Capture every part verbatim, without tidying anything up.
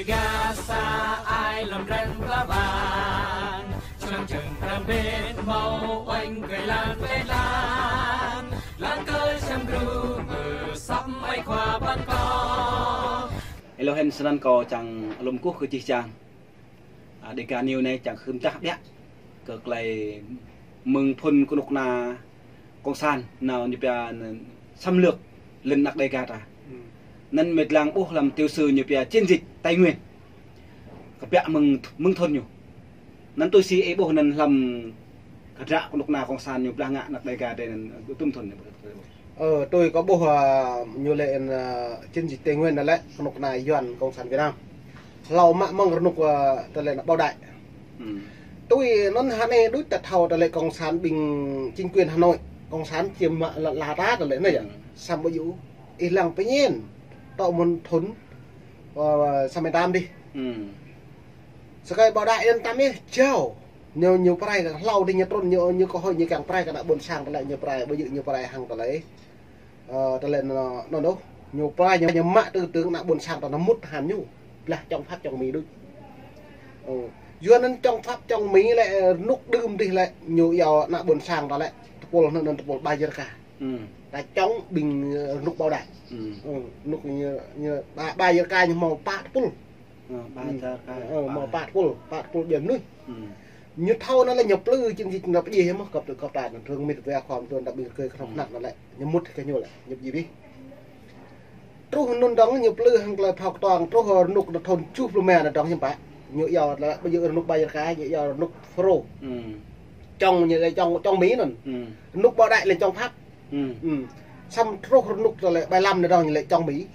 Gasa ai hlăm răng pla bang, člăng čăng pram bit mâo oanh kơ lan kơ lan, lan kơ čăm gru mơ săm ai khua ban kâo. Êlâo hĭn snăn kâo čang lŏ kkuh kơ jih jang. A, Dega News anei čang hưm čah ƀiă kơ klei mơ̆ng phŭn knŭk kna cộng sản nao ñu pia n-, xâm lược lăn anak Dega ta. Anăn mĭt lăng ƀuh hlăm tiểu sử ñu pia chiến dịch Tây Nguyên. Kbiă mơ̆ng, mơ̆ng thŭn ñu. Anăn tui si ih ƀuh anăn hlăm hdră knŭk kna cộng sản ñu blah ngă anak Dega drei anăn tum thŭn ñu. Ơ, tui kâo ƀuh, a, ñu lĕ, a, chiến dịch Tây Nguyên anăn lĕ knŭk kna Yuăn cộng sản Việt Nam. Hlâo mă mơ̆ng rnuk, a, tơlơi anăn Bảo Đại. Tui anăn hơnăn đuč ta thâo tơlơi cộng sản ƀing chính quyền Hà Nội, cộng sản čiêm mă lăn ala ta tơlơi anăn yơh. Săm ƀu djŏ. Ih lăng pơñen. Tŏ mơ̆ng thŭn, a, sa mươi tám dih. Sơkai Bảo Đại anăn tam ih jao. Ñu, ñu prai kơ hlâo dih ñu trŭn ñu, ñu kơ hơi ñu kiăng prai kơ ană ƀuôn sang tơlơi ñu prai, ƀu djŏ ñu prai hăng tơlơi. Ơ, tơlơi anăn, anăn đuč. Ñu prai ñu, ñu mă tư tưởng ană ƀuôn sang ta anăn mŭt hăng ñu. Blah chống Pháp chống Mỹ đuč. Ơ. Yua anăn chống Pháp chống Mỹ lĕ, ơ, rnuk đưm dih lĕ, ñu yua ană ƀuôn sang ta lĕ, tơpul anăn, anăn tơpul Ba Yirka. Ta chống ƀing, ơ, rnuk Bảo Đại. Ơ, rnuk ñu, ñu, Ba, Ba Yirka ñu mâo pă tơpul. Ơ, Ba Yirka. Ơ, mâo pă tơpul, pă tơpul ƀiă mnuih. Ñu thâo anăn lĕ ñu plư chiến dịch anăn pơjih mơh kăp tơ kăp ta anăn rơ̆ng mĭt wea khua mtô anăn ƀing kơ knŏk knăk anăn lĕ. Ñu mŭt kơ ñu lĕ, ñu pơjih bih. Truh anăn dơ̆ng ñu plư hăng klei phao ktuang, truh rnuk anăn thŭn kjuh pluh êma anăn dơ̆ng hiưm pă. Ñu yua lĕ, ƀu djŏ rnuk Ba Yirka, ñu yua rnuk Fulro. Chống ñu lĕ chống, chống Mỹ anăn. Rnuk Bảo Đại lĕ chống Pháp. Săm truh rnuk tơlơi Bảy mươi lăm anăn dơ̆ng ñu lĕ chống Mỹ.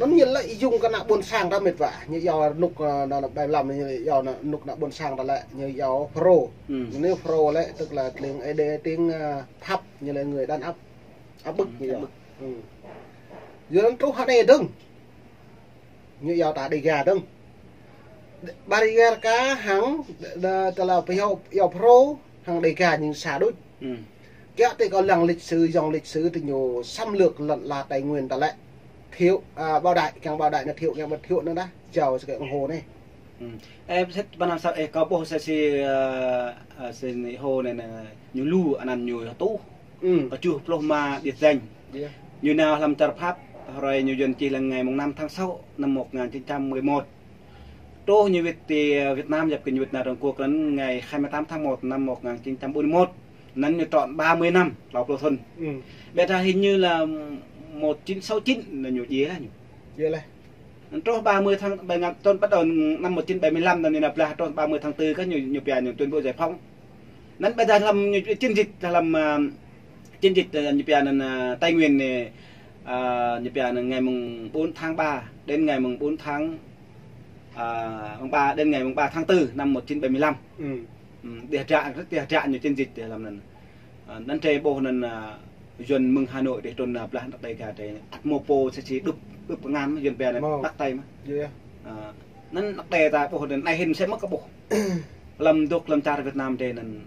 Anăn ñu lĕ yŭng kơ ană ƀuôn sang ta mĭt wa. Ñu yua rnuk, ơ, anăn Bảy mươi lăm ñu lĕ yua anăn rnuk ană ƀuôn sang ta lĕ, ñu yua Fulro. Ñu Fulro lĕ, tức là tiếng, ê, đê, tiếng, ơ, Pháp, ñu lĕ người đàn áp, áp bức ñu yua. Yua anăn truh hơnăn dơ̆ng. Ñu yua ta Dega dơ̆ng. Ba Yirka hăng, đa, tơlơi pơhiăp, yua Fulro, hăng Dega ñu sa đuč. Kiă ti kâo lăng lịch sử, dòng lịch sử ti ñu xâm lược lăn ala Tây Nguyên ta lĕ. Thiệu, a, Bảo Đại, kiăng Bảo Đại anăn Thiệu, kiăng Bảo Thiệu anăn đa, jao sơkai ung hô anei. Ơ, sĭt ƀan năng sa, ơ, kâo ƀuh sa si, ơ, ơ, si anei hô anei, anăn ñu lu, anăn ñu tuh. Kjuh pluh êma điêt dêñ. Ñu nao hlăm čar Pháp, hruê ñu yuăn čih lăng ngày mùng năm tháng sáu năm một ngàn chín trăm mười một. Truh ñu wĭt ti, ơ, Việt Nam, djăp kơ ñu wĭt nao Trung Quốc anăn ngày hai mươi tám tháng một năm một ngàn chín trăm bốn mươi mốt. Anăn ñu trọn ba mươi năm, tlâo pluh thŭn. Ƀiădah hình như là một chín sáu chín anăn ñu djiê leh ñu. Djiê leh. Anăn truh ba mươi tháng, ƀai ngă, trọn bắt đầu năm một chín bảy mươi lăm anăn ñu nao blah truh ba mươi tháng tư kơ ñu, ñu pia ñu tuyên bố giải phóng. Anăn ƀiădah hlăm ñu chiến dịch, hlăm, ơ, chiến dịch, ơ, ñu pia anăn, ơ, Tây Nguyên anei, ơ, ñu pia anăn ngày mùng bốn tháng ba đến ngày mùng bốn tháng, ơ, mùng ba đến ngày mùng ba tháng tư năm một chín bảy mươi lăm. Dih hdră, dih hdră ñu chiến dịch dih hlăm anăn. Ơ, anăn drei ƀuh anăn, ơ, yuăn mơ̆ng Hà Nội dih trŭn, ơ, blah anak Dega drei. Ăt mâo pô sa si đup, đup kngan, yuăn pia anăn Bắc Tây mơh. Ơ, anăn anak Dega ta ƀuh anăn, anei hĭn msĕ mơh kơ ƀuh. Hlăm dôk hlăm čar Việt Nam drei anăn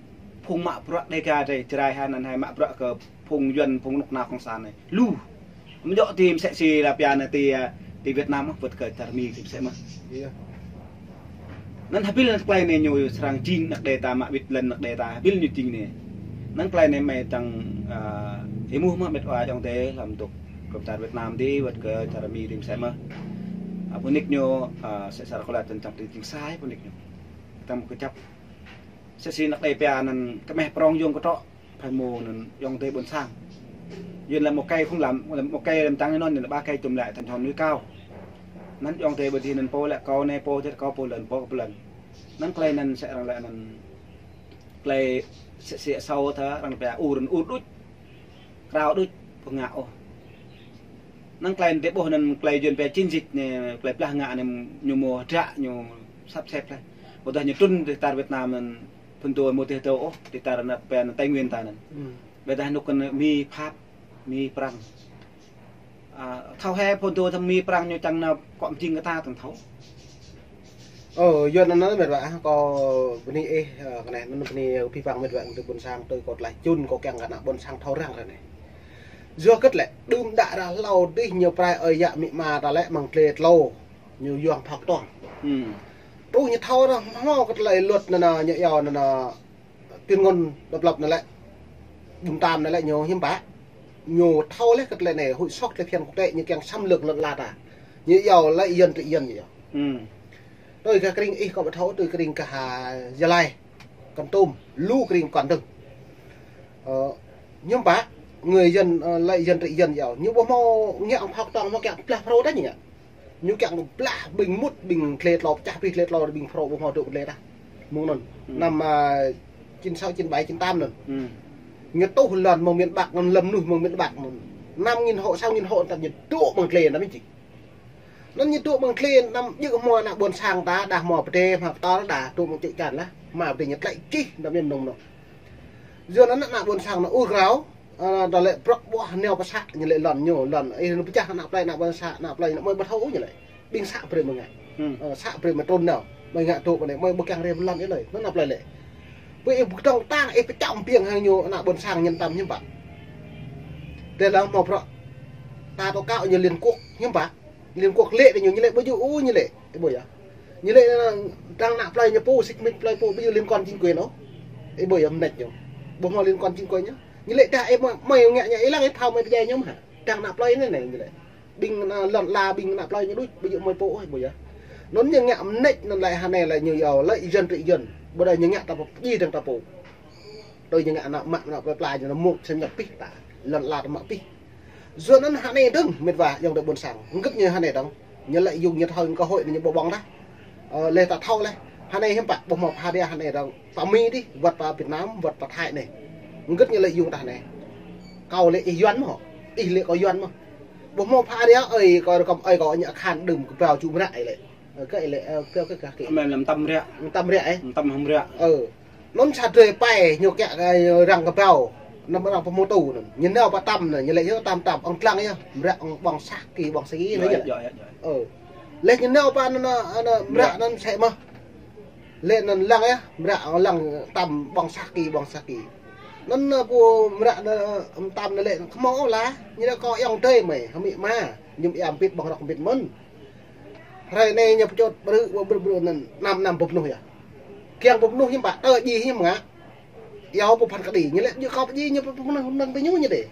phung mă bruă Dega drei, Jrai hă anăn hĕ mă bruă kơ phung yuăn, phung knŭk kna cộng sản anei. Lu. Mjŏ ti msĕ si la pia anăn ti, ơ, ti Việt Nam mơh, wăt kơ čar Mi ti msĕ mơh. Anăn hbĭl anăn klei anei ñu srăng jing anak Dega ta mă wĭt lăn anak Dega ta, hbĭl ñu jing anei. Anăn klei anei mei tăng, ơ, êmuh mơh mĭt wa ayŏng adei hlăm dôk kơ čar Việt Nam ti, wăt kơ čar Mi ti msĕ mơh. Ơ, phŭn nik ñu, ơ, sĕ sar kơ lĕ tăn čăm ti jing sai phŭn nik ñu. Tăng mkơ čăp. Sĕ si anak Dega pia anăn kmeh prŏng yŏng ktrŏ. Phai mâo anăn ayŏng adei ƀuôn sang. Yuăn lĕ mâo kei không lăm, mâo kei lăm tăng anăn, yuăn lĕ ba kei čŭm lĕ thành thôn núi cao. Anăn ayŏng adei ƀuôn dih anăn pô lĕ kâo anei pô, čĕ kâo pô lăn, pô kơ pô lăn. Anăn klei anăn sĕ arăng lĕ anăn klei sĕ sĕ asâo thâo arăng pia ur, ur đuč. Krao đuč, pô ngă ôh. Anăn klei anăn drei ƀuh anăn klei yuăn pia chiến dịch anei, klei blah ngă anei ñu mâo hdră ñu sắp xếp leh. Ƀiădah ñu trŭn ti tar Việt Nam anăn phŭn dô mâo dih dô ôh, ti tar anăn pia anăn Tây Nguyên ta anăn. Ƀiădah anôk anăn Mi Pháp, Mi Prăng. Ơ, thâo hĕ phŭn dô thăm Mi Prăng ñu čiăng nao kŏ mjing kơ ta tơ̆ng thâo. Ơ, yuăn anăn mĭt wa, kâo bơni ih, ơ, kơ anei, anăn bơni ih phi păng mĭt wa, ti ƀuôn sang tui kâo tlaih čŭn, kâo kiăng kơ ană ƀuôn sang thâo răng kơ anei. Yua kơ lĕ, đưm đă ară hlâo dih ñu prai ơi yă amĭ ama ta lĕ mơ̆ng tlê tlô. Ñu yuang phao ktuang. Truh ñu thâo nao, hmâo kơ tlei luật nao nao, ñu iâo nao nao, tuyên ngôn độc lập nao lĕ, ƀuôn tam nao lĕ ñu hiam pă. Ñu thâo leh kơ tlei anei, huĭ soh tlei phiăn quốc tế, ñu kiăng xâm lược lăn ala ta. Ñu iâo lĕ Yuăn trịnh Yuăn ñu iâo. Tui kơ krĭng ih kâo ƀu thâo, tui krĭng kơ ha Gia Lai, Kon Tum, lu krĭng kăn dơ̆ng. Ơ, hiam pă, người dân, ơ, lĕ Yuăn trịnh Yuăn iâo. Ñu ƀu hmâo ngă phao ktuang, hmâo kiăng blah phrâo đa ñu ngă. Ñu kiăng blah ƀing mŭt, ƀing tlei tlâo, pčah pih tlei tlâo, ƀing phrâo ƀu hmâo dôk tlei đa. Mơ̆ng anăn. Năm, à, chín sáu, chín bảy, chín tám anăn. Ñu tuh lăn mơ̆ng miền Bắc, ngăn lăm nuh mơ̆ng miền Bắc anăn. Năm nghìn hộ, sáu nghìn hộ, tăm ñu dôk mơ̆ng tlei năm čih. Anăn ñu dôk mơ̆ng tlei năm jơ̆ hmâo ană ƀuôn sang ta, đa hmâo pdê, hmâo ptar, đa dôk mơ̆ng čư̆ čan lah. Hmâo pdê ñu tlĕ čih, năm ñu mơ̆ng anăn. Yua anăn ană ƀuôn sang anăn ur krao, ơ, đa lĕ prăk ƀuah nao pơ să ñu lĕ lăn ñu, lăn, ih, ñu pčah ană plei, ană ƀuôn sang, ană plei, ană mơi ƀu thâo ñu lĕ. Ƀing să brei mơi ngă. Ơ, să brei mơi trŭn nao. Mơi ngă dôk anei, mơi ƀu kiăng rei lăn ih lei. Anăn ană plei lĕ. Ƀu ih ƀu kdơ̆ng ktang, ih pčăm piêng hăng ñu ană ƀuôn sang ñu tăm hiam pă. Tơdah hmâo prăk, ta tố cáo ñu Liên Quốc hiam pă. Liên Quốc lĕ ñu, ñu lĕ ƀu djŏ ôh ñu lĕ. Ih ƀuh yơh. Ñu lĕ, ơ, dăng ană plei ñu pô, sĭt mĭt plei pô, ƀu djŏ liên quan chính quyền ôh. Ih ƀuh yơh mnêč ñu. Ƀu hmâo liên quan chính quyền ñu. Ñu lĕ dah ih mơi, mơi ngă ñu ih lăng ih thâo mơi pơdjai ñu mơh. Dăng ană plei anei anei ñu lĕ. Ƀing ană lăn ala, ƀing ană plei ñu đuč, ƀu djŏ mơi pô ôh, ih ƀuh yơh. Anăn ñu ngă mnêč anăn lĕ hơnei lĕ ñu iâo lĕ Yuăn trịnh Yuăn. Ƀu đa ñu ngă ta pô pơjing dăng ta pô. Tui ñu ngă ană mă ană plei pla ñu mŭk sem ñăp pih ta. Lăn ala ta mă pih. Yua anăn hơnei dơ̆ng, mĭt wa, ayŏng adei ƀuôn sang. Hơgĕt ñu hơnei dơ̆ng. Ñu lĕ yŭng ñu thâo ñu cơ hội ñu ƀuh ƀơ̆ng đa. Ơ, leh ta thâo leh. Hơnei hiam pă, ƀuh hmâo pha ria hơnei dơ̆ng. Pă Mi dih, wăt pă Việt Nam, wăt pă Thái anei. Hơgĕt ñu lĕ yŭng ta hơnei. Kâo lĕ ih Yuăn mơh. Ih lĕ kâo Yuăn mơh. Ƀuh hmâo pha ria, ơi, kâo rơkăm, ơi, kâo ñu akhan đưm kbao čŭ mră ih lĕ. Ơ, kơ ih lĕ, ơ, kơ, kơ, kơ, kơ. Ame lăm tam ria. Tam ria, eh? Tam hăm ria. Ơ. Anăn sa drei pai ñu kiă, ơ, răng kbao. Năm răng pơmô tu anăn. Ñu nao pă tam anăn, ñu lĕ yơh tam tam, ŏng tlang yơh. Mră ŏng ƀơ̆ng sah ki, ƀơ̆ng sah ki anăn yơh. Ơ. Leh ñu nao pă anăn, anăn, mră anăn sĕ mơh. Leh anăn lăng yơh, mră ŏng lăng tam ƀơ̆ng sah ki, ƀơ̆ng sah ki. Anăn, ơ, pô mră anăn, ơ, tam anăn lĕ kmâo lah. Ñu nao kơ ayŏng adei mơi, hmĭ ma. Ñu ƀiă mbĭt ƀơ̆ng rŏk mbĭt mơ̆n. Hrei anei ñu pčot brư̆, brư̆, brư̆ anăn, năm năm pơpnuh yơh. Kiăng pơpnuh hiam pă, tơ djiê hiam ngă. Iâo pô phat kđi, ñu lĕ djŏ kâo pơdjiê ñu pơpnuh năng tơ ñu ñu dê.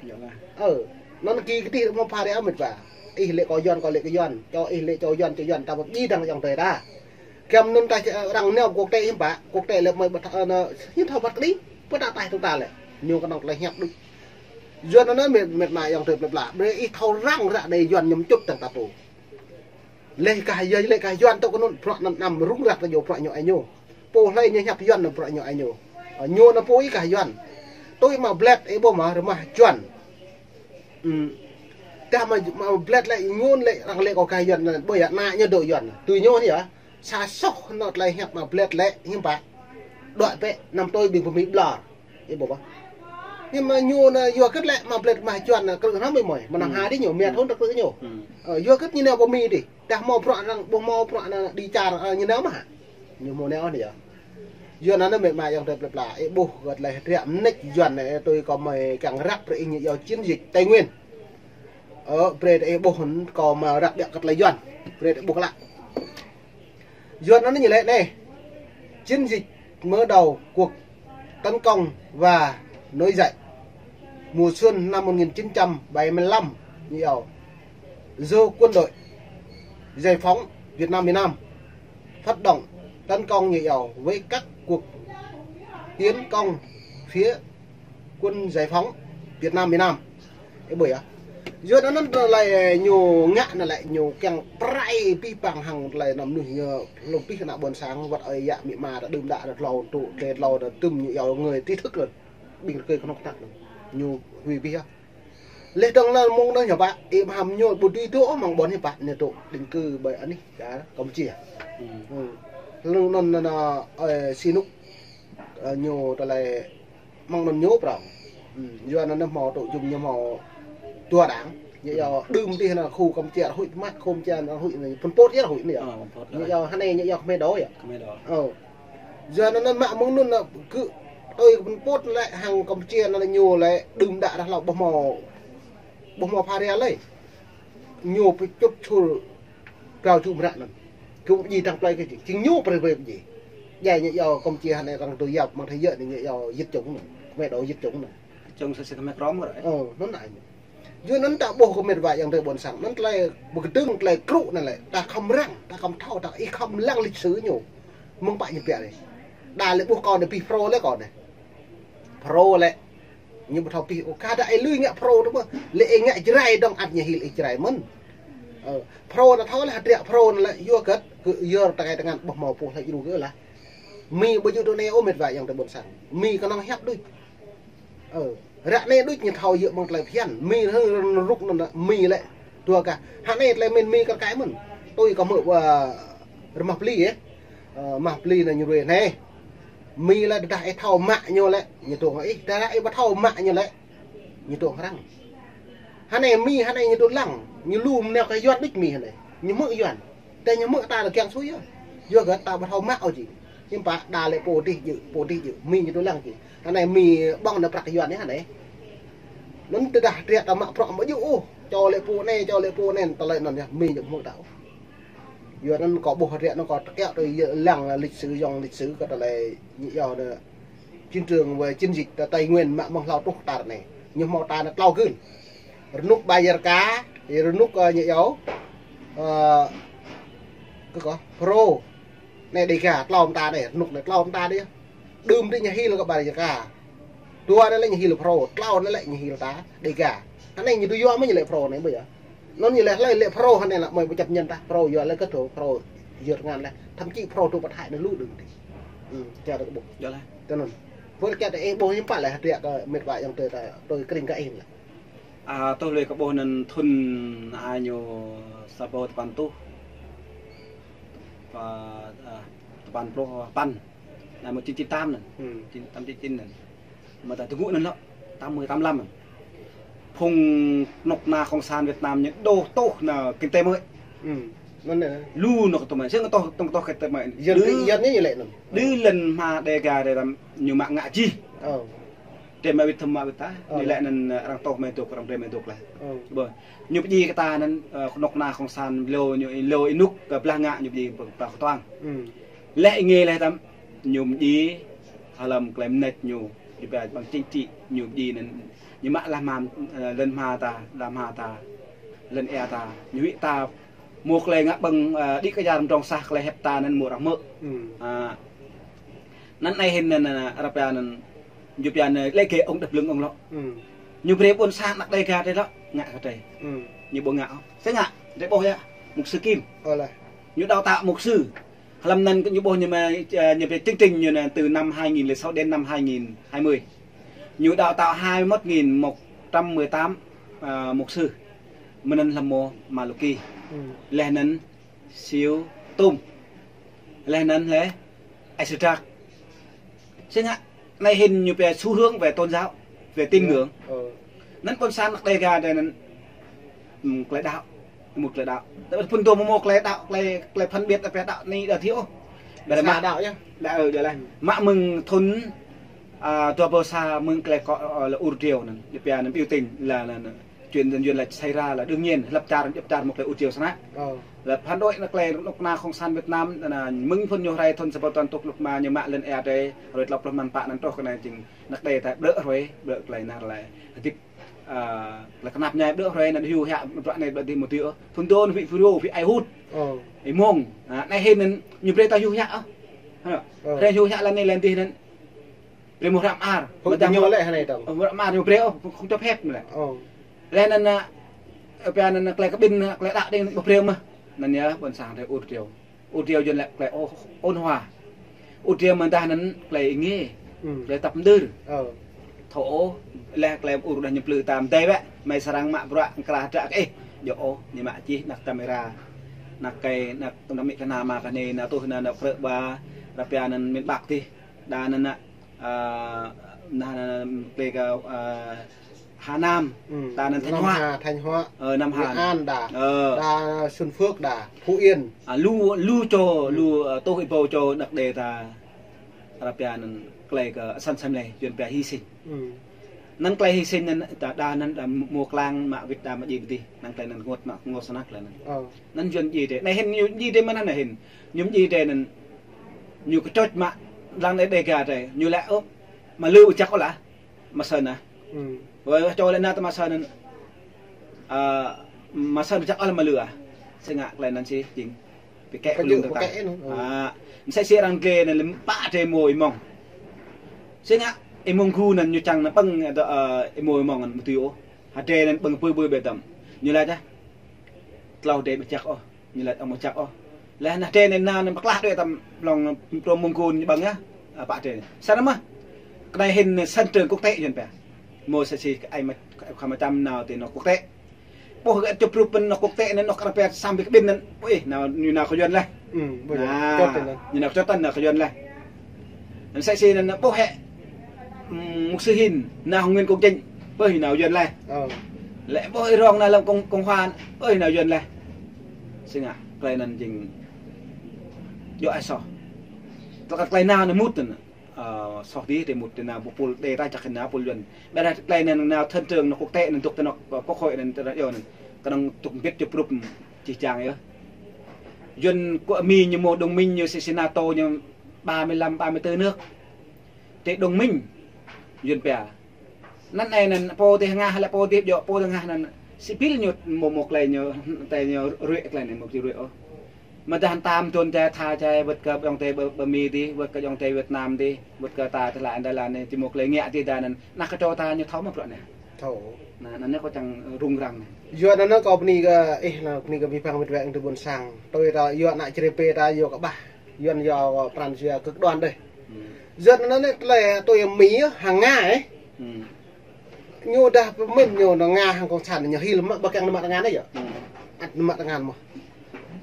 Ơ, anăn ki kđi mâo pha ria mĭt wa. Ih lĕ kâo Yuăn, kâo lĕ kâo Yuăn. Čô ih lĕ čô Yuăn, čô Yuăn, ta pơdjiê dăng ayŏng adei ta. Kiăng anăn ta, ơ, arăng nao quốc tế hiam pă, quốc tế lĕ mơi ƀu thâo, ơ, ñu thâo phat kđi, ƀu ta taih tŭ ta lĕ. Ñu knŏng tlei hiăp đuč. Yuăn anăn mĭt, mĭt ma ayŏng adei plei pla. Brei ih thâo răng ră anei Yuăn ñu mčŭt dăng ta pô. Leh kah yơh, leh kah Yuăn tŭ kơ anăn, bruă anăn năm rŭng rah kơ ñu bruă ñu ai ñu. Pô hlei ñu hiăp Yuăn anăn bruă ñu ai ñu. Ơ, ñu anăn pô ih kah Yuăn. Tui mă blĕt ih ƀuh mă rơmah Yuăn. Dah mă, mă blĕt lĕ ñu lĕ arăng lĕ kơ kah Yuăn anăn, ƀuh yơh, ană ñu dôk Yuăn. Tui ñu anei yơh. Sa soh anăn tlei hiăp mă blĕt lĕ, hiam pă. Đuĕ pĕ, năm tui ƀing pơmĭ ƀlŏr. Ih ƀuh ƀă. Hiam mă ñu anăn yua hơgĕt lĕ mă blĕt mă Yuăn anăn krư̆ hrăm ih mơi. Mnăng ha dih ñu, miêt hŭn ta krư̆ ñu. Ơ, yua hơgĕt ñu nao pơ Mi dih. Dah mâo bruă arăng, ƀuh mâo bruă anăn đĭ čar, ơ, ñu nao mơh. Ñu mâo nao anei yơh. Yuăn anăn mĭt ma ayŏng adei plei pla. Ih ƀuh kơ tlei hơdră mnêč Yuăn anei tui kâo mơi kiăng răk brei ih ñu iâo chiến dịch Tây Nguyên. Ơ, brei ih ƀuh hŭn kâo mă răk ƀiă kơ tlei Yuăn. Brei ih ƀuh klă. Yuăn anăn ñu lĕ anei. Chiến dịch mở đầu cuộc tấn công và nổi dậy mùa xuân năm một nghìn chín trăm bảy mươi lăm, ñu iâo. Do quân đội giải phóng Việt Nam miền Nam phát động tấn công, ñu iâo, với các cuộc tiến công phía quân giải phóng Việt Nam miền Nam. Ih ƀuh yơh. Yua anăn tlei ñu ngă anăn lĕ ñu kiăng prai pih păng hăng tlei anăn mnuih ñu hlŏng pih ană ƀuôn sang wăt ơi yă amĭ ama ta đưm đă ta tlâo tŭ, tlei tlâo ta tŭm ñu iâo người trí thức anăn. Ƀing rơkơi knŏng ktak anăn. Ñu huĭ pih yơh. Leh dơ̆ng anăn mơ̆ng anăn hiam pă, ih ƀuh hăm ñu ƀu dưi dôk mơ̆ng ƀuôn hiam pă, ñu dôk định cư ƀơi anih čar Campuchia. Hlŏng anăn, anăn, ơ, Sihanouk, ơ, ñu tlei mơ̆ng anăn ñu prŏng. Yua anăn ñu mâo tŭ jum ñu mâo dua đảng. Ñu iâo đưm dih anăn khu Campuchia huĭ mă, khu Campuchia anăn huĭ anăn, Pol Pot yơh huĭ anăn yơh. Ñu iâo hơnei ñu iâo Khmer đỏ yơh. Ơ. Yua anăn mă mơ̆ng anăn anăn kơ tui Pol Pot lĕ hăng Campuchia anăn ñu lĕ đưm đă dah hlâo ƀuh mâo, ƀuh mâo pha ria lei. Ñu pơčŭt čhur kbao čŭ mră anăn. Kơ djiê tăng plei kơ jing ñu prei prei djiê. Djai ñu yâo Campuchia hŏng arăng tui yap măng thai yơh ñu yâo yit čŏng nă. Kmei đô yit čŏng nă. Čŏng sa sa kmei krom rồi. Ơ, nŭn ai. Yua nŭn ta ƀuh kơ mĭt wa yang tơ ƀuôn sang. Nŭn tlei bơkdơ̆ng tlei krŭ nă lĕ. Ta khăm răng, ta khăm thâo, ta ih khăm lăng lịch sử ñu. Mơ̆ng pă ñu pia lĕ. Đa lĕ ƀuh kâo nă pih pro lĕ kâo nă. Pro lĕ. Ñu ƀu thâo pih, ôh, ka da ih lui ngă pro tơ ƀuh. Lĕ ih ngă Jrai dŏng ăt ñu hil ih Jrai mơ̆n. Ơ, pro nă thâo lĕ, hdră pro nă lĕ, yua gơ̆t, kơ yua ta kai tơngan ƀuh mâo pô hlei djru gơ̆ lah. Mi ƀu djru tơ nê ôh mĭt wa yang tơ ƀuôn sang. Mi knŏng hiăp đuč. Ơ, ră nê đuč ñu thâo yơh mơ̆ng tlei phiăn. Mi hơ rŭk nă, mi lĕ. Dua kah. Hă nê tlei mĭn mi kơ kai mơ̆n. Tui kơ mơ̆ wa rmah pli yơh. Ơ, mah pli nă ñu rue nê. Mi lĕ tơdah ih thâo mă ñu lĕ, ñu tuôm ih, tơdah ih ƀu thâo mă ñu lĕ, ñu tuôm hrăng. Hă nê mi, hă nê ñu tuôm lăng, ñu lu mnao kơ Yuăn đuč mi hă nê. Ñu hmư̆ Yuăn. Tơ ñu hmư̆ ta lĕ kiăng sui yơh. Yua gơ̆t ta ƀu thâo mă ôh jing. Hiưm pă đa lĕ pô dih jơ̆, pô dih jơ̆, mi ñu tuôm lăng jing. Hă nê mi ƀơ̆ng nă prăk Yuăn yơh hă nê. Nŭn tơdah triă ta mă prăk mă jŭ ôh. Čô lĕ pô nê, čô lĕ pô nê, ta lĕ nŭn yơh, mi ñu hmư̆ ta ôh. Yua nŭn kâo ƀuh hriê nŭn kâo tơkiă tui lăng lịch sử, dŏng lịch sử kơ ta lĕ ñu yâo nă chiến trường và chiến dịch ta Tây Nguyên mă mơ̆ng hlâo truh tar nê. Ñu hmâo ta nă tlâo gưl. Rnuk Bajarka, rnuk, ơ, ñu yâo, ơ, kơ kơ, Pro. Nê Dega, tlâo mta nê, rnuk nê tlâo mta dih. Đưm dih ñu hil kơ Bajarka. Dua nê lĕ ñu hil Pro, tlâo nê lĕ ñu hil ta, Dega. Hă nê ñu tui yua mơ̆ ñu lĕ Pro nê ƀuh yơh. Nŭn ñu lĕ hlei lĕ Pro hă nê lă mơi ƀu čăp ñăn tah, Pro yua lĕ kơ thâo, Pro yơr ngăn lĕ. Thậm chí Pro tŭ păt hại nê lu đưm dih. Ơ, čar kơ ƀuh. Yua lĕ. Tơ nŭn. Pơ čar tơ ih ƀuh hiưm pă lĕ hơdră kơ mĭt wa yang tơ ta, tui krĭng kơ ih lĕ. A, tơ lui kơ ƀuh nŭn thŭn a ñu sa êbâo tơpăn êtuh. Pă, a, tơpăn pluh păn. Nă mơ̆ chín chín tám nŭn. Hmm. Chín, tám chín chín nŭn. Mơ̆ ta tơgŭ nŭn lŏ, tám mươi, tám lăm. Phung knŭk kna cộng sản Việt Nam ñu dôk tuh nă kinh tế mới. Hmm. Nŭn nê. Lu nŏ kơ tơmai. Sĕ ngă tuh, tơng tuh kơ tơmai. Yơh, yơh ñu lĕ nŭn. Đưm lăn hma Dega dê tam ñu mă ngă jih. Ơ. Tơmai wĭt tơmai wĭt ta. Ơ. Ñu lĕ nŭn, ơ, arăng tuh mă dôk, arăng brei mă dôk leh. Ơ. Ƀuh. Ñu pơjing kơ ta nŭn, ơ, knŭk kna cộng sản lô ñu, lô ênuk kơ blah ngă ñu pơjing pơ, pơ ktuang. Hmm. Leh êngê leh tam, ñu mdjiê, hlăm klei mnêč ñu, ñu ba bằng chính trị, ñu mdjiê nŭn, ñu mă lah hma, ơ, lăn hma ta, lah hma ta, lăn êa ta, ñu huĭ ta, mâo klei ngă ƀơ̆ng, ơ, đĭ kơ jar mdrŏng sah klei hiăp ta nŭn mâo arăng hmư̆. Hmm. A, nŭn anei hĭn nŭn, nŭn, arăng pia nŭn, ñu pia nŭn, lĕ kơ ông đăp lưng ông lŏ. Hmm. Ñu brei ƀuôn sang anak Dega drei lŏ, ngă kơ drei. Hmm. Ñu ƀu ngă ôh. Sĕ ngă, drei ƀuh yơh, mục sư Kim. Ơ leh. Ñu đào tạo mục sư. Hlăm nŭn ñu ƀuh ñu mă, ơ, ñu pia chương trình ñu nè từ năm hai nghìn lẻ sáu đến năm hai nghìn hai mươi. Ñu đào tạo hai mươi mốt nghìn một trăm mười tám, ơ, mục sư. Mơ̆ng nŭn hlăm mâo Malaki. Hmm. Leh nŭn Siu Tum. Leh nŭn leh Aê Sơdrak. Sĕ ngă, anei hĭn ñu pia xu hướng về tôn giáo, về tín ngưỡng. Ơ. Nŭn ƀuôn sang anak Dega drei nŭn, ừm, klei đăo, mŭt klei đăo. Tơ phŭn dô mâo mâo klei đăo, klei, klei phân biệt, klei đăo anei đa thiu ôh. Đa sa mă đăo yơh. Đa, ơ, đa leh. Mă mơ̆ng thŭn, a, dua êbâo sa mơ̆ng klei kŏ, ơ, lĕ ur driâo nŭn. Ñu pia nŭn biểu tình là, là, là Chuyện dân dân là xảy ra là đương nhiên, hlăp čar, djăp čar mâo klei ur driâo snăk. Ơ. Leh phản đối nă klei knŭk kna cộng sản Việt Nam, nă, mơ̆ng phŭn ñu hriê thŭn sa êbâo tơpăn êtuh pluh êma ñu mă lăn êa drei, hruê tlâo pluh mlan pă nŭn truh kơ anei jing anak Dega ta brei hruê, brei klei năr leh. Hdĭp, a, klei knap mñai brei hruê nŭn hiu hiă, brei anei brei dih mâo dih ôh. Phŭn dô nŭn huĭ Fulro, huĭ Aê Hut. Ơ. Êmông. A, anei hĭn nŭn, ñu brei ta hiu hiă ôh. Hă. Ơ. Brei hiu hiă lăn anei lăn dih nŭn. Brei mâo hră mơar. Hŏng ti ñu lĕ hă anei dơ̆ng. Hră mơar ñu brei ôh, không cho phép lĕ. Ơ. Leh nŭn, ơ, pia nŭn klei kƀĭn, klei đăo dih ƀu brei mơh. Nŭn yơh, ƀuôn sang drei ur driâo. Ur driâo jing lĕ klei ô-, ôn hòa. Ur driâo mơ̆ng dah nŭn klei êngê. Hmm. Klei tăp mđơr. Ơ. Thâo ôh, leh klei ur dah ñu plư tam dei wĕ. Mei srăng mă bruă mkra hdră kơ ih. Djŏ ôh, ñu mă čih anak Tamera. Anak Kei, anak, anak Mĭ Kna Ma Kani, anak tuh, anak, anak Krơ̆ Ba, arăng pia nŭn miền Bắc dih. Đa nŭn nă, ơ, nă, nă, nă, klei kơ, ơ, Hà Nam, hmm, ta nŭn Thanh Hóa. Nam Hà, Thanh Hóa. Ơ, Nam Hà. Nghệ An đa. Ơ. Đa Xuân Phước đa, Phú Yên. A, lu, lu čô, hmm, lu, ơ, tuh êbâo čô anak Dega ta. Arăng pia nŭn klei kơ asăn asei mlei, Yuăn pia hy sinh. Hmm. Năng klei hi sinh anăn, đa, đa năng đa mô klang mă wĭt đa mă djiê bi dih. Năng klei năng ngot mă ngot snăk klei năng. Năng yuăn djiê drei. Anei hĭn ñu djiê drei mơ̆ng anăn hĭn. Ñu djiê drei năng ñu kčoč mă dlăng đei đei ga drei. Ñu lĕ ôh, mă lư ƀu jăk ôh lah. Mă sơnăn. Wă čô lĕ nao tơ mă sơnăn. A, mă sơnăn ƀu jăk ôh lah mă lư ah. Si ngă klei năng si jing. Bi kĕ kơ lu kơ kăk. A, msĕ si arăng dlê năng lĕ pă drei mâo êmông. Si ngă êmông gu năng ñu čiăng năng ƀơ̆ng, a, êmông êmông năng mtui ôh. Hă drei năng ƀơ̆ng pui pui bê tăm. Ñu lač ah. Tlâo drei ƀu jăk ôh. Ñu lač ƀu jăk ôh. Leh năng drei năng nao năng pơklah drei tăm hlŏng prŏng êmông gu ñu ƀơ̆ng ah. A, pă drei. Snăn mơh. Knei hĭn sân trường quốc tế yuăn pia. Mâo sa si ai mă, khăm mă čăm nao ti anôk quốc tế. Ƀuh gơ̆ čup rup anôk quốc tế anăn anôk arăng pia săm bi kƀĭn anăn. Ui, nao, ñu nao kơ yuăn leh. Ñu nao kơ čup anăn nao kơ yuăn leh. Anăn msĕ si anăn ƀuh hĕ, mm, mục sư Hin, nao Nguyễn Công Chính, ƀuh nao yuăn leh. Lĕ ƀuh Y Rong nao hlăm cộng, cộng hòa, ƀuh nao yuăn leh. Si ngă, klei anăn jing djŏ ai soh. Tơdah klei nao anăn mŭt anăn. Ơ, soh dih, drei mŭt drei nao ƀuh pôl đei ta jăk nao pôl yuăn. Ƀiădah klei anăn nao sân trường anôk quốc tế anăn dôk ti anôk, ơ, quốc hội anăn ti anôk yua anăn. Knŏng dôk mbĭt čup rup jih jang yơh. Yuăn kơ Mi ñu mâo đồng minh ñu si, si NATO ñu ba mươi lăm, ba mươi tư nước. Drei đồng minh. Yuăn pia. Anăn ai anăn pô ti hngah lĕ pô ti djŏ pô ti hngah anăn. Si pil ñu mâo mâo klei ñu, tơ ñu ruĕ klei anei mâo či ruĕ ôh. Mdah tam tuôn jai tha jai wăt kơ ayŏng adei ƀơ, ƀơ Mi dih, wăt kơ ayŏng adei Việt Nam dih, wăt kơ ta tơlơi anăn dơlăn anei, ti mâo klei ngă ti dơlăn anăn, anak kơ ta ñu thâo mă bruă anei. Thâo. Anăn, anăn kâo čiăng rŭng răng anei. Yua anăn kâo bơni kơ ih, anăn bơni kơ Mi Phang mĭt wa tơ ƀuôn sang. Tui ta yua anăn črê pê ta yua kơ ƀah. Yua anăn yua pran jua kơ kđuan dih. Yua anăn anei tơlơi tui Mi hăng ngă, ơ. Ñu dah pơmĭn ñu nao ngă hăng cộng sản ñu hil mă ƀơ kiăng nao mă tơngan yơh. Ăt nao mă tơngan mơh.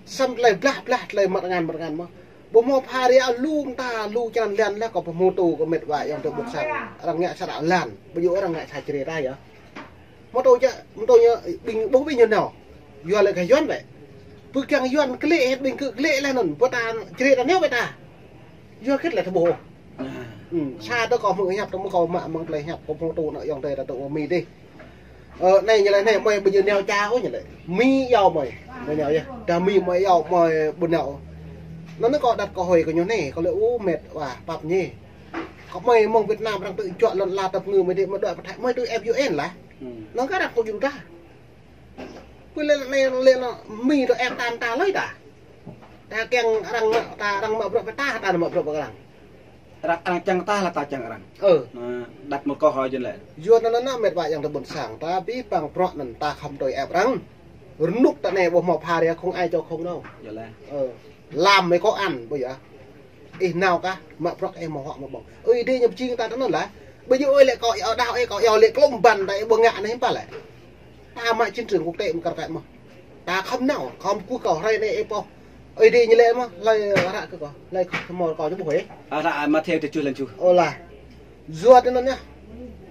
Săm tơlơi blah blah tơlơi mă tơngan mă tơngan mơh. Ƀu mâo phara ôh lu mta lu črăn lan lah kâo pơhmutu kơ mĭt wa ayŏng adei ƀuôn sang. Arăng ngă sa đa lan. Ƀu djŏ arăng ngă sa črê ta yơh. Mâo tơ čă, mâo tơ ñu ƀing ƀuh ƀing ñu nao. Yua lĕ kơ yuăn lĕ. Ƀu kiăng yuăn klĕ hĕt ƀing kơ klĕ leh anăn. Ƀu ta črê ta nao ƀu ta. Yua khĭt lĕ ta ƀuh. Sa tơ kâo hmư̆ hiăp tơ mâo kâo mă mơ̆ng tơlơi hiăp kâo pơhmutu anăn ayŏng adei ta tơ Mi dih. Ơ, anei ñu lĕ anei, mơi ƀu djŏ nao ča ôh ñu lĕ. Mi yua mơi. Mơi nao yơh. Dah Mi mơi yua mơi ƀu nao. Anăn kâo đăt kơ hơi kơ ñu anei, kâo lĕ u mĭt wa pap ñu. Kơ mơi mơ̆ng Việt Nam arăng tŭ čuă lăn ala tăp ngư mơi dih mơi đuĕ pơthai mơi tui ép U N lah. Anăn kơ arăng tŭ jŭm ta. Pui lĕ anei lĕ anăn Mi tŭ ép ta ta lơi ta. Ta kiăng arăng mă, ta arăng mă bruă pơ ta, ta mă bruă pơ arăng. Arăng, arăng čiăng ta lah ta čiăng arăng. Ơ. Anăn, đăt mơ̆ng kâo hơi jing lĕ. Yua anăn anăn mĭt wa ayŏng adei ƀuôn sang, ta bi păng bruă anăn ta khŏm tui ép arăng. Rnuk ta anei ƀuh mâo phara không ai cho không đâu. Yua lĕ. Ơ. Lam mơi kâo ăn, ƀuh yơh. Ih nao kah, mă bruă ih mâo huă mâo ƀơ̆ng. Ơi dê ñu pơjing ta tơ anăn lah. Ƀu djŏ ơi lĕ kâo yua đa ơi kâo yua lĕ klŏm ban ta ih ƀu ngă anei hiưm pă lĕ. Ta mă chiến trường quốc tế mkăr kăt mơh. Ta khŏm nao, khŏm kuh kâo hruê anei ih pô. Ơi dê ñu lĕ mơh, hlei hră kơ kâo, hlei khŏk mâo kâo ñu ƀuh ih. Hră Mathiơ tơ čuh lăn čuh. Ôlah. Yua tơ anăn yơh.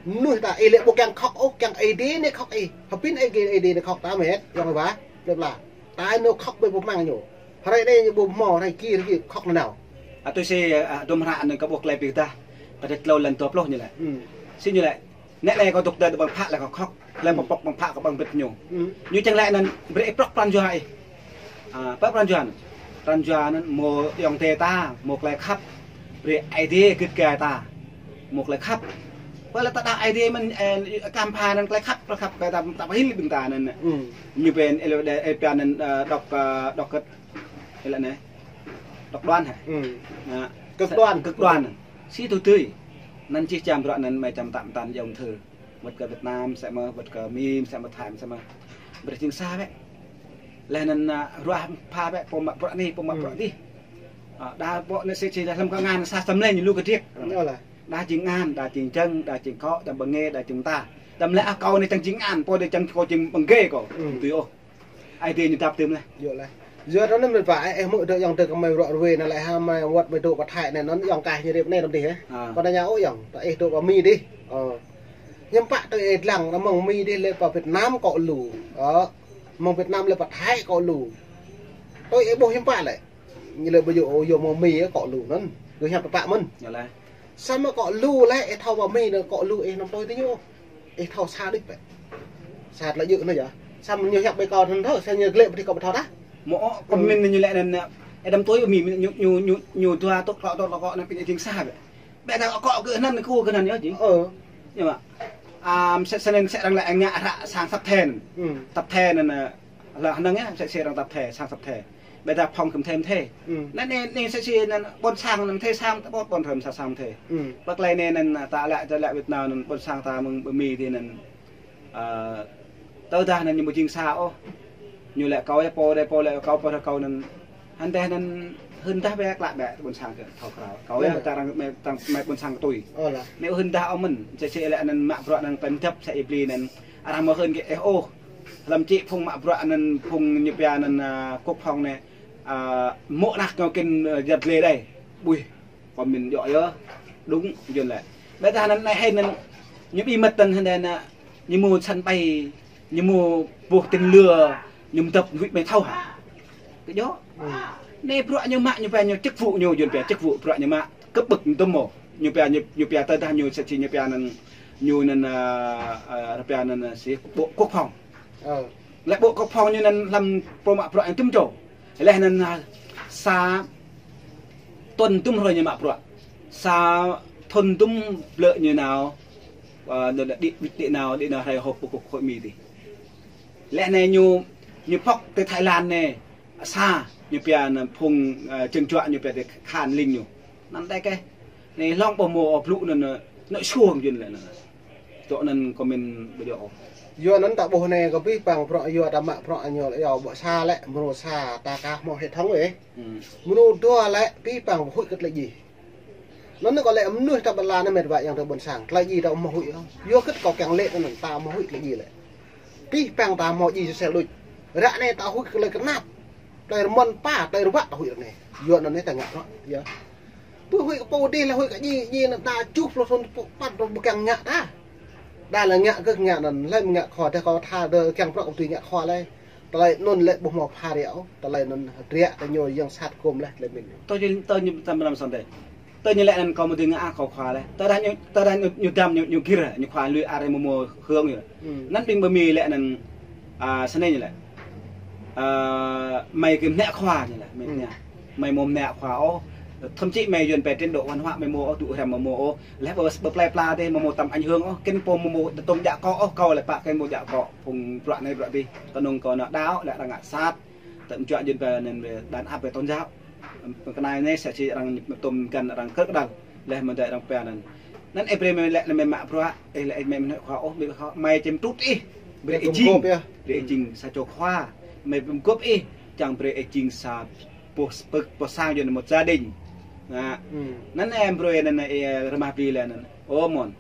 Mnuih ta ih lĕ ƀu kiăng khŏk ôh, kiăng Aê Diê anei khŏk ih. Hbĭn Aê Diê, Aê Diê anei khŏk ta mĭt, ayŏng wa. Plei pla. Ta ênô khŏk ƀai ƀu mơ̆ng ñu. Hruê anei ñu ƀu mâo, hruê kia, hruê kia khŏk nanao. A, tui si, a, dŭm hră anăn kơ ƀuh klei bi dah. Kơ tlâo lăn dua pluh ñu lĕ. Si ñu lĕ. Nĕ lĕ kâo dôk dơ̆ng ƀăng phă lĕ kâo khŏk. Lĕ pŏk pŏk ƀăng phă kâo ƀăng bĭt ñu. Ñu čiăng lĕ anăn brei ih prŏk pran jua ih. A, pă pran jua anăn. Pran jua anăn mâo ayŏng adei ta, mâo klei khăp. Brei Aê Diê gĭt gai ta. Mâo klei khăp. Pă lĕ ta đa Aê Diê mơ̆n, ơ, kăm pha anăn klei khăp, klei khăp, klei ta, ta pahil ƀing ta anăn. Ñu ƀen, ê, lĕ, ê, pia anăn, ơ, độc, ơ, độc kơ Ê lĕ anei. Độc đoán hĕ? Cực đoan. Cực đoan. Si tui tui. Anăn čih čăm bruă anăn mơi čăm tăm tăn ayŏng adei. Wăt kơ Việt Nam msĕ mơh, wăt kơ Mi msĕ mơh, Thái msĕ mơh. Brei jing sa wĕ. Leh anăn, a, ruah pha wĕ pô mă bruă anei, pô mă bruă dih. A, đa pô anăn si si hlăm kngan sa săm lĕ ñu lu kơ điêk. Đa jing ngăn, đa jing jơ̆ng, đa jing kŏ, đa bơnge, đa jing mta. Đăm lĕ, a, kâo anei čiăng jing ngăn, pô anei čiăng kâo jing bơnge kâo. Tui ôh. Aê Diê ñu dăp tĭm leh. Yua leh. Yua anăn mĭt wa, ơ, ơ, hmư̆ dŏ ayŏng adei kơ mơi ruă ruê anăn lĕ ha mơi wăt mơi dôk pơ Thái anei anăn ayŏng kah ñu rip anei đăm dih, ơ. Kâo tơña ôh ayŏng, ta ih dôk pơ Mi dih. Ơ. Hiưm pă tơ ih dlăng, mơ̆ng Mi dih lĕ pơ Việt Nam kŏ lu. Ơ. Mơ̆ng Việt Nam lĕ pơ Thái kŏ lu. Tơ ih ƀuh hiưm pă lĕ. Ñu lĕ ƀu djŏ, ơ, yua mơ̆ng Mi, ơ, kŏ lu anăn. Yua hiăp tơpă mơ̆n. Yua leh. Samơ̆ kŏ lu lĕ, ih thâo pơ Mi anăn kŏ lu ih năm tui ti ñu. Ih thâo sa đuč bĕ. Sa tlei jư̆ anăn yơh. Sa ñu hiăp ƀai kâo anăn thâo, sa ñu glĕ pơ ti kâo ƀu thâo tah. Mâo ôh, kơ mĭn ñu lĕ anăn, ơ, êdam tui mĭn ñu, ñu, ñu, ñu dua tŭ klŏ tŭ klŏ kơ anăn pĭn jing sa bĕ. Ƀĕ ta kơ kơ anăn kơ kơ anăn yơh jing. Ơ. Ñu mă. Ơ, msĕ snăn msĕ arăng lĕ ngă hră sang săp thên. Hmm. Săp thên anăn, ơ, leh anăn yơh, msĕ si arăng săp thên, sang săp thên. Ƀĕ ta phŏng kơ mthê mthê. Hmm. Anăn anei, anei msĕ si anăn ƀuôn sang anăn mthê sang, ta ƀuôn, ƀuôn hrăm sa sang mthê. Hmm. Pơ klei anei anăn ta lĕ, ta lĕ Việt Nam anăn ƀuôn sang ta mơ̆ng ƀơ Mi dih anăn, ơ, tơdah anăn ñu ƀu jing sa ôh. Ñu lĕ kâo yơh pô dih, pô lĕ kâo, pô dih kâo anăn. Hăn dih anăn hưn dah ƀĕ klă ƀĕ ƀuôn sang kơ thâo krao. Kâo yơh ta arăng mă, ta mă ƀuôn sang tui. Ơ lah. Anei hưn dah ôh mơ̆n, msĕ si lĕ anăn mă bruă anăn klei mdăp sa Êbli anăn. Arăng mâo hưn kơ, ơ, ôh. Hlăm čĭ phung mă bruă anăn, phung ñu pia anăn, ơ, kŭk phŏng anei, ơ, mô̆ anak ñu kĭn, ơ, yăl dliê đei. Ƀuh, kơ mĭn djŏ yơh, đúng, jŭn lĕ. Ƀĕ ta anăn anei hĭn anăn, ñu bi măt anăn hĭn anăn, ñu mâo sân bay, ñu mâo boh tên lửa, ñu mdăp huĭ mei thâo hă. Kơ djŏ. Hmm. Anei bruă ñu mă, ñu pia ñu chức vụ ñu, jŭn pia chức vụ bruă ñu mă, cấp bậc ñu tŭm mâo. Ñu pia, ñu, ñu pia tơdah ñu sa čĭ ñu pia anăn, ñu anăn, ơ, ơ, pia anăn, ơ, si bộ quốc phòng. Ơ. Lĕ bộ quốc phòng ñu anăn hlăm pô mă bruă anăn tŭm čô. Leh anăn, ơ, sa thŭn tŭm hruê ñu mă bruă. Sa thŭn tŭm blư̆ ñu nao, ơ, ñu lĕ đĭ, đĭ nao, đĭ nao hrei hôp pô kŭk hội Mi dih. Leh anei ñu, ñu pŏk ti Thái Lan anei, sa, ñu pia anăn phung, ơ, čơ̆ng juă ñu pia ti khan ling ñu. Anăn dih kơ. Anei hlŏng ƀuh mâo blŭ anăn, ơ, anăn suông jŭn lĕ anăn. Čô anăn kơ mĭn ƀu djŏ ôh. Yua anăn ta ƀuh anei kơ bi păng bruă yua ta mă bruă ñu lĕ yua ƀuh sa lĕ, mrô sa ta ka mâo hệ thống ê. Hmm. Mrô dua lĕ bi păng huĭ kơ tlei jih. Anăn kâo lĕ mnuih ta ƀă la anăn mĕt wa ayŏng adei ƀuôn sang. Tlei jih ta mâo huĭ ôh. Yua kơ kâo kiăng lĕ anăn ta mâo huĭ tlei jih lĕ. Bi păng ta mâo jih sel đuč. Ră anei ta huĭ kơ tlei knap. Tlei rmăn pa, tlei rwă ta huĭ ră anei. Yua anăn anei ta ngă bruă, yơh. Ƀu huĭ kơ pô dih lĕ huĭ kơ jih, jih anăn ta čuh pluh thŭn pô păt rŏng ƀu kiăng ngă ta. Đa lĕ ngă kơ ngă anăn, lĕ ngă khua, dah kâo tha dơ kiăng bruă kơ tui ngă khua lĕ. Tlei anăn lĕ ƀuh mâo phara ôh, tlei anăn hriă kơ ñu yang sat kôm leh tlei mĭn. Tơ ñu, tơ ñu tam ram săn dê. Tơ ñu lĕ anăn kâo mâo dưi ngă kâo khua leh. Tơdah ñu, tơdah ñu, ñu dăm ñu, ñu gĭr, ñu khua lui arăng mâo mâo hương ñu. Hmm. Anăn ƀing ƀơ Mi lĕ anăn, ơ, snei ñu lĕ. Ơ, mei kơ mnĕ khua ñu lĕ, mei Hmm. mnĕ. Mei mâo mnĕ khua ôh. Thậm chí mei yuăn pĕ trình độ văn hóa mei mâo ôh, tŭ hrăm mâo mâo ôh. Leh ƀơ, ƀơ plei pla dih mâo mâo tăm ảnh hưởng ôh, kĭn pô mâo mâo tăm djă kŏ ôh, kâo lĕ pă kĭn mâo djă kŏ. Phung bruă anei bruă dih, knŏng kâo nao đao, leh arăng ngă sat. Tăm juă yuăn pĕ anăn wê đàn áp wê tôn giáo. Kơ anei anei sa čĭ arăng tŭm găn arăng krơ̆k đăl. Leh mâo dê arăng pia anăn. Anăn ê brei mei lĕ anăn mei mă bruă, ê lĕ mei mnĕ khua ôh, mei khua, mei čem trŭt ih. Brei ih jing. Brei ih jing sa čô khua. Mei bi mguôp ih, čiăng brei ih jing sa pô, pô, pô sang yuăn một gia đình. Nă. Hmm. Anăn ê brei anăn ê rmah bi leh anăn. Ơ mơ̆n.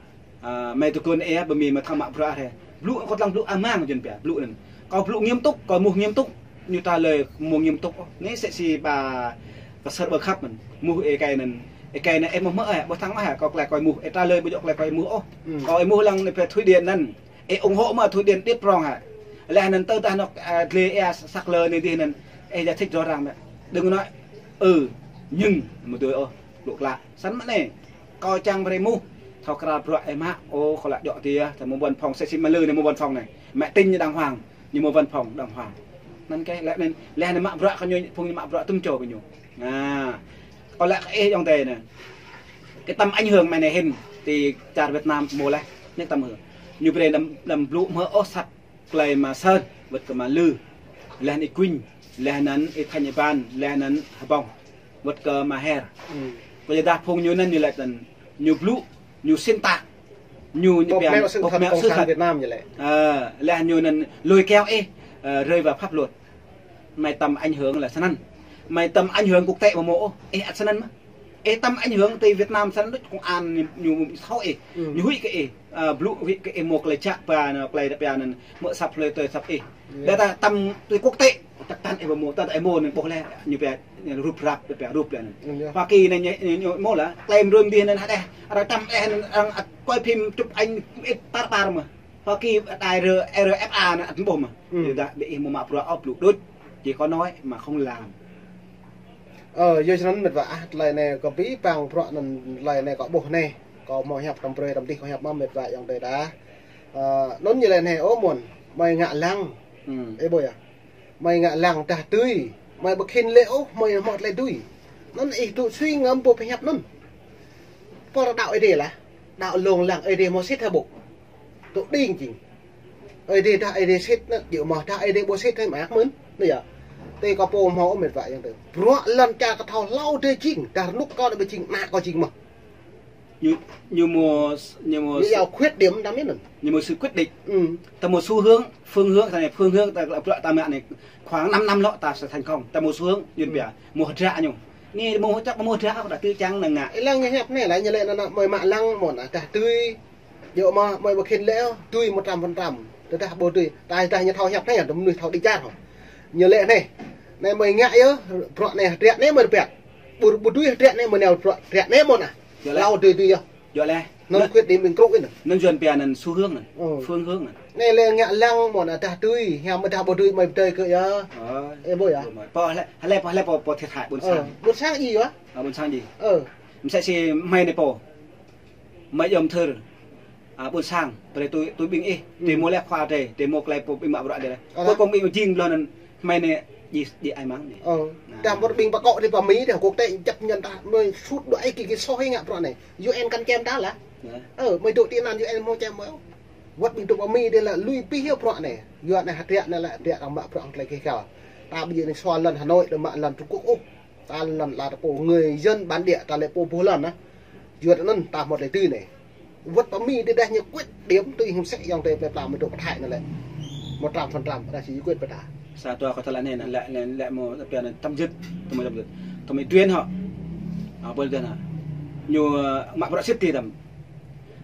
Ơ, mei tơguôn ê, ƀơ Mi mei thâo mă bruă hriê. Blŭ, kâo tlăng blŭ amăng jŭn pia, blŭ anăn. Kâo blŭ nghiêm túc, kâo êmuh nghiêm túc. Ñu trả lời mâo nghiêm túc ôh. Anei msĕ si ba kơ sơr ƀơ khăp mơ̆n. Êmuh ê kei anăn. Ê kei anăn ê mâo mơ̆ ê, ƀuh thăng mơh ê, kâo klei kâo êmuh, ê trả lời ƀu djŏ klei kâo êmuh ôh. Hmm. Kâo êmuh lăng anei pia Thụy Điển anăn. Ê ủng hộ mơ̆ Thụy Điển điêt prŏng hă. Leh anăn tơdah anôk, ơ, dliê ê săk lơ anei dih anăn. Ê giải thích rõ ràng mơ̆. Đừng nói, ừ, nhưng, mâo dui ôh, blŭ klă. Snăn mơ̆ anei. Kâo čiăng brei êmuh. Thâo kral bruă ê mă, ôh, kâo lĕ djŏ tiê, ta mâo văn phòng, msĕ si Mă Lư anei mâo văn phòng anei. Mă Tinh ñu đàng hoàng, ñu mâo văn phòng đàng hoàng. Anăn kơ, leh anăn, leh anăn mă bruă kơ ñu, phung ñu mă bruă tŭm čô kơ ñu. Nă, kâo lĕ kơ ih ayŏng adei anei. Kơ tăm ảnh hưởng mei anei hĭn, ti čar Việt Nam mâo leh, ñu tăm hưn. Ñu brei đăm, đăm blŭ mơ̆ ôh sat klei Mă Sơn, wăt kơ Mă Lư, leh anăn Y Quynh, leh anăn Y Thanh Y Ban, leh anăn Hbông, wăt kơ Mă Her. Hmm. Kyuadah phung ñu anăn ñu lĕ anăn, ñu blŭ, ñu xuyên tạc, ñu, ñu pia, bóp méo sự thật Cộng sản Việt Nam ñu lĕ. Ơ, leh ñu anăn lôi kéo ih, ơ, rơi vào pháp luật. Mei tăm ảnh hưởng lĕ snăn. Mei tăm ảnh hưởng quốc tế mâo mâo ôh, ih ăt snăn mơh. Ê, tăm ảnh hưởng ti Việt Nam snăn đuč công an ñu, ñu thâo ê. Ừ. Ñu huĭ kơ ê, ơ, blŭ huĭ kơ ê mâo klei jăk ba, anăn klei dăp ya anăn, mơ̆ săp hlue tui săp ê. Iya. Đa ta tăm ti quốc tế, chắc chắn ê mâo, ta ê mâo anăn ƀuh leh, ñu pia, ñu rup rap, pia rup leh anăn. Iya. Hoa Kỳ anei ñu, ñu, ñu mâo lah, klei mrâo mdih anăn hđeh, arăng tăm leh anăn, arăng ăt quay phim chụp ảnh, ê, tar tar mơh. Hoa Kỳ ăt ai R, R F A anăn ăt ƀuh mơh. Ừ. Ê, dah, ƀĕ ê mâo mă bruă ôh blŭ đuč, chỉ có nói mà không làm. Ơ, yua snăn mĭt wa ah, tlei anei kâo bi păng bruă anăn tlei anei kâo ƀuh anei. Kâo mâo hiăp tăm brei tăm dih kâo hiăp mơh mĭt wa ayŏng adei đa. Ơ, anăn ñu lĕ anei, ơ, mơ̆n, mơi ngă lăng. Hmm. Ơ, ƀuh yơh. Mơi ngă lăng dah dưi. Mơi ƀu khĭn lĕ ôh, mơi mâo tơlơi dưi. Anăn ih tŭ sui ngăm pô pơhiăp anăn. Pô đăo Aê Diê lah. Đăo lông lăng Aê Diê mâo sĭt hă ƀuh. Tŭ đing jing. Aê Diê dah Aê Diê sĭt anăn, djŏ mơh dah Aê Diê ƀu sĭt hă mă mơ̆n. Anei yơh. Ti kâo pô mâo ôh mĭt wa ayŏng adei. Bruă lăn čar kâo thâo hlâo dê jing, dah rnuk kâo dê ƀu jing, ană kâo jing mơh. Ñu, ñu mâo, ñu mâo, ñu yua khuyết điểm dăm anăn. Ñu mâo sự quyết định. Ừ. Ta mâo xu hướng, phương hướng, ta này phương hướng, ta, ta, ta mă anei khoảng năm năm lŏ ta sẽ thành công. Ta mâo xu hướng, Yuăn pia. Mâo hdră ñu. Anei mâo chắc mâo hdră, ta tui čiăng năng ngă. Ih lăng ñu hiăp anei lah, ñu lĕ anăn mơi mă lăng mơ̆n, dah dưi. Djŏ mơh, mơi ƀu khĭn lĕ ôh, dưi một trăm phần trăm. Tơdah ƀu dưi, ta, ta ñu thâo hiăp anei, tơdah mnuih thâo đĭ čar hŏ. Ñu lĕ anei. Anei mơi ngă yơh, bruă anei hdră anei mơi rơbat. Ƀu, ƀu dưi hdră anei mơi nao bruă hdră anei mơ̆n ah. Djŏ leh. Hlâo dưi dưi yơh. Djŏ leh. Anăn khuyết điểm ƀing krŭ anăn. Anăn Yuăn pia anăn xu hướng anăn. Ơ. Phương hướng anăn. Anei lĕ ngă lăng mơ̆n ah, dah dưi, hiam dah ƀu dưi mơi pơdơi kơ yơh. Ơ. Ơ, ƀuh yơh. Pô, hlei, hlei pô, hlei pô, pô thiệt hại ƀuôn sang. Ơ, ƀuôn sang jing yơh. Ơ, ƀuôn sang jing. Ơ. Msĕ si hmei anei pô. Mơi jŏm thơr. A, ƀuôn sang, brei tui, tui ƀing ih, tui mâo leh khua drei, tui mâo klei pô ƀing mă bruă drei leh. Ơ. Pô kông ƀing jing blŏ anăn, hmei anei, djiê, djiê ai mang anei. Ơ. Nah. Dah mâo ƀing pô kông dê pô Mi dê, quốc tế chấp nhận ta, mơi sut dua ai ki ki soh ngă bruă anei. U N kăn čem ta lah. Nah. Ơ, mơi dôk ti anăn U N mâo čem mơi. Wăt ƀing dôk pô Mi dê lah, lui pih yơh bruă anei. Yua anei hdră anei lah, hdră arăng mă bruă hŏng klei kih kal. Ta ƀu djŏ anei sua lăn Hà Nội, dê mă lăn Trung Quốc ôh. Ta lăn ala ta pô người dân bản địa, ta lĕ pô buh lăn ah. Yua anăn ta mâo tơlơi dưi anei. Wăt pô Mi dê dah ñu quyết điểm tui hŏng msĕ ayŏng adei plei pla mơi dôk pơ Thái anăn lĕ. Một trăm phần trăm, dah si quyết pơ ta. Sa dua kâo thâo lĕ anei, lĕ, lĕ, lĕ mâo, pia anăn chấm dứt, tơ mâo chấm dứt. Tơ mâo tuyên hŏ. A, ƀuôn tuyên hŏ. Ñu, ơ, mă bruă sĭt ti dăm.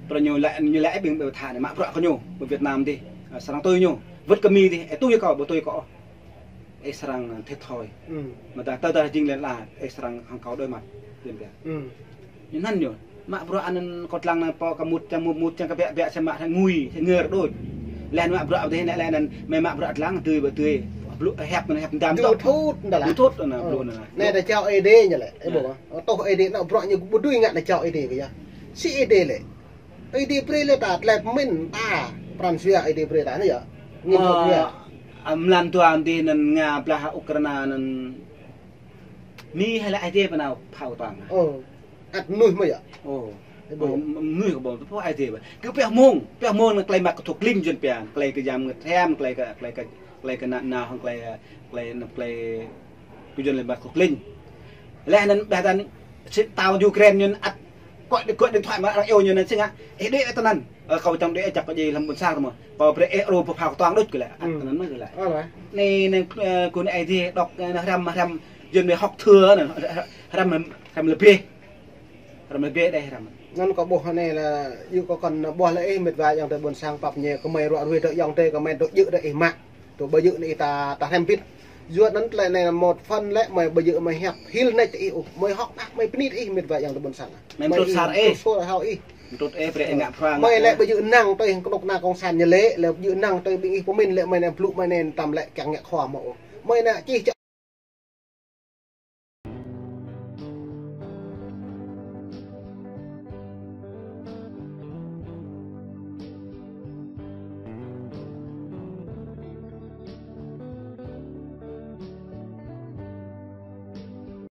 Pơ ñu lĕ, ñu lĕ ƀing ƀơ Thái anei, mă bruă kơ ñu, ƀơ Việt Nam dih. A, srăng tui ñu. Wăt kơ Mi dih, ơ, tui kâo, ƀu tui kâo. Ih srăng thiệt thòi. Ừ. Mă ta tơ ta jing lăn ala, ih srăng hŏng kâo đối mặt. Yuăn pia. Ừ. Ñu anăn ñu. Mă bruă anăn kâo dlăng anăn pô kơ mŭt, čiăng mŭt, mŭt, čiăng kơ biă, biă, čiăng mă, čiăng ngui, čiăng ngêr đuč. Leh mă bruă dih, nĕ leh anăn, mơi mă bruă dlăng, dưi ƀu dưi. Blŭ, hiăp anăn, hiăp mdam. Ñu thut, ndah lah. Ñu thut, anăn, blŭ anăn. Anei dah jao Aê Diê ñu lĕ. Ơ, ƀuh ah. Tŏh Aê Diê, anăn bruă ñu ƀu dưi ngă dah jao Aê Diê kơ yơh. Si Aê Diê lĕ. Aê Diê brei leh ta, tlei pơmĭn ta, pran jua Aê Diê brei ta anei yơh. Ngĭn thâo brei. A, mlan dua dih anăn Nga blah Ukraina anăn. Mi hĕ lĕ Aê Diê pơ nao phao tang. Ơ, ăt mnuih mơh yơh. Ơ. Aê Diê. Ơ, mnuih kơ ƀuh, pô Aê Diê ƀuh. Kơ pioh mông, pioh mông anăn klei mă kthôk klin Yuăn pia, klei kơ yang ngă thiam, klei kơ, klei kơ, klei kơ nă nao hŏng klei, klei, klei Kơ Yuăn lĕ mă kthôk klin. Leh anăn ƀiădah anăn, si tao Ukraine ñu ăt kŏ, kŏ điện thoại mă arăng iêu ñu anăn si ngă. Ih đuĕ tơ anăn. Ơ, kâo čiăng đuĕ jăk kâo djiê hlăm ƀuôn sang mơh. Kâo brei ih ru pơ phao ktuang đuč kơ lĕ. Ăt tơ anăn mơh kơ lĕ. Ơ, leh. Anei, anei, ơ, kơ anei Aê Diê dôk, ơ, hriăm, hriăm, Yuăn mei hŏk thưa anăn, hriăm, hriăm, hriăm lĕ bih. Hriăm lĕ bih dih hriăm. Anăn kâo ƀuh anei lah, yua kâo kăn ƀuh leh ih mĭt wa ayŏng adei ƀuôn sang pap ñe kơ mơi ruă ruê dôk ayŏng adei kơ mơi dôk djŏ dih ih mă. Tơ ƀu djŏ anei ta, ta hriăm bĭt. Yua anăn tlei anei một phần lĕ mơi ƀu djŏ mơi hiăp hil nĕč ih ôh. Mơi hŏk ăh mơi pnit ih mĭt wa ayŏng adei ƀuôn sang. Mơi mtrŭt sar ih. Mtrŭt sar hao ih. Mtrŭt ih brei ih ngă phrang. Mơi lĕ ƀu djŏ năng tui hŏng knŭk kna cộng sản ñu lĕ, lĕ ƀu djŏ năng tui ƀing ih pơmĭn lĕ mơi anei blŭ mơi anei tăm lĕ kiăng ngă khua mơh ôh. Mơi anei čih